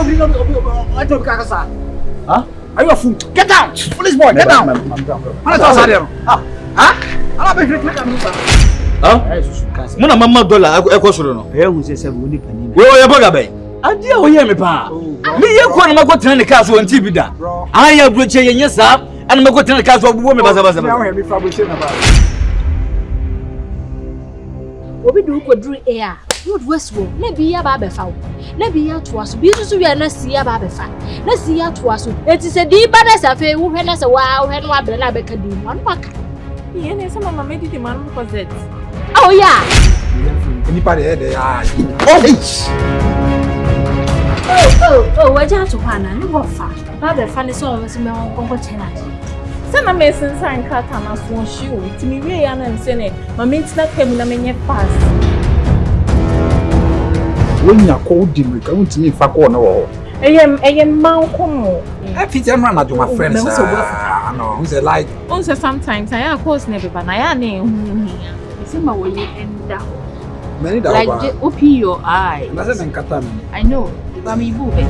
Obi obi obi obi obi kasa. Huh? Are you a fool? Get down! Foolish boy, get down! Ana ta sa de no. Ah. Ah? Ana be hwere kaka no sa. Ah? Mo na mama dollar ɛkɔ soro no. Ɛyɛ hu sɛ sɛ wo nipa ni. Wo yɛ bɔga bɛn. Adeɛ a woyɛ me paa. Me yɛ kɔ na makɔ tena ne kaa so wɔn ti bi da. Ah yɛ aburokyɛ yɛ nyɛ saa ɛna makɔ tena ne kaa so ɔbobɔ me basabasa. Obi de wo kɔduru A a, na ɔde wo asi hɔ, na B aba abɛfa wo, na B atoa so, B nso so wie a na C aba abɛfa, na C atoa so. Enti sɛ D ba na sɛ afei wohwɛ na sɛ waa wohwɛ na wabrɛ na abɛka D mu a, na waka. Yɛ ne sɛ mama mɛdidi ma no kɔ Z. Oh yeah. Nipa de yɛ de aa. Oh oh oh, wagya ato hɔ anaa? Ne wɔfa. Ba bɛfa ne sɛ ɔmo nso mɛ wɔn nkɔkyɛ no adeɛ. Sɛ na mesensan nkrataa no aso ɔhye o, nti mewie ya na mesɛ ne ma mentena kaa mu na menyɛ fast. Wonya kɔ wodi mmirika wontumi mfa kɔɔ no wɔ hɔ. Ɛyɛ ɛyɛ mma nkɔmmɔ. Ɛfi sɛ ɛno anadwo ma friend saa no ho sɛ like. Wohu sɛ sometimes ayɛ a course na ɛbɛba na ayɛ a na ɛho hia. Ɛsɛ ma w'ani nda hɔ. M'ani da hɔ Like paa. open your eyes. Na sɛ menkata me. I know. But me bu bɛ.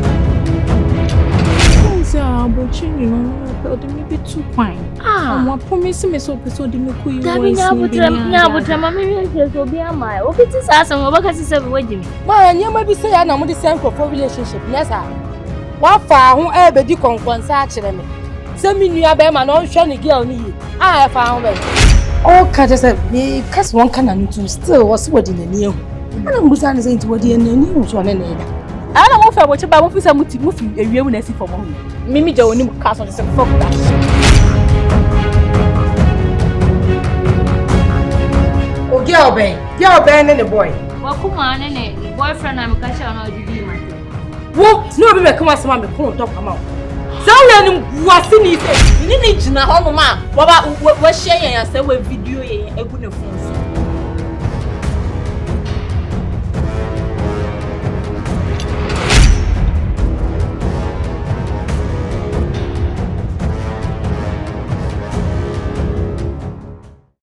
Wohu sɛ abɔkyi nyina no ɔpɛ ɔde me bɛtu kwan. Ah. Ɔmo promise me sɛ ɔpɛ sɛ ɔde me kɔ US. Dabi nya abotrɛ nya abotrɛ ma me hwɛ hwɛ sɛ obi ama ɛ. Obi te saa asɛm ɔbɛka sɛ sɛ wagye me. Ma nneɛma bi sɛ yɛ na mode sɛ nkurɔfoɔ relationship nyɛ saa. Wafa ho ɛbɛdi kɔnkɔnsa akyerɛ me. Sɛ me nua bɛrima na ɔnhwɛ ne girl no yie. A ɛfa ho bɛn. Ɔka kyerɛ sɛ meka sɛ wɔnka n'ano tom still wɔse wɔde n'ani ahu. Ɛna mbusa ne sɛ nti wɔde n'ani ahu so ɔne ne da. Ɛna mo fɛ abɔkyi ba mo fi sɛ mo ti mo fi ewiem na esi fam ho. Mimi gya onim kaa so sɛ fuck that shit. O girl bɛn? Girl bɛn ne ne boy? Wakuma ne ne boyfriend a meka kyerɛ no ɔde dii ma. Wo ne obi bɛka w'asɛm a meko ntɔ kwama wo. Sɛ woyɛ no guase ni sɛ. Ne ne gyina hɔnom a wɔba wɔahyia yɛn asɛ wɔ video yɛn agu ne phone so.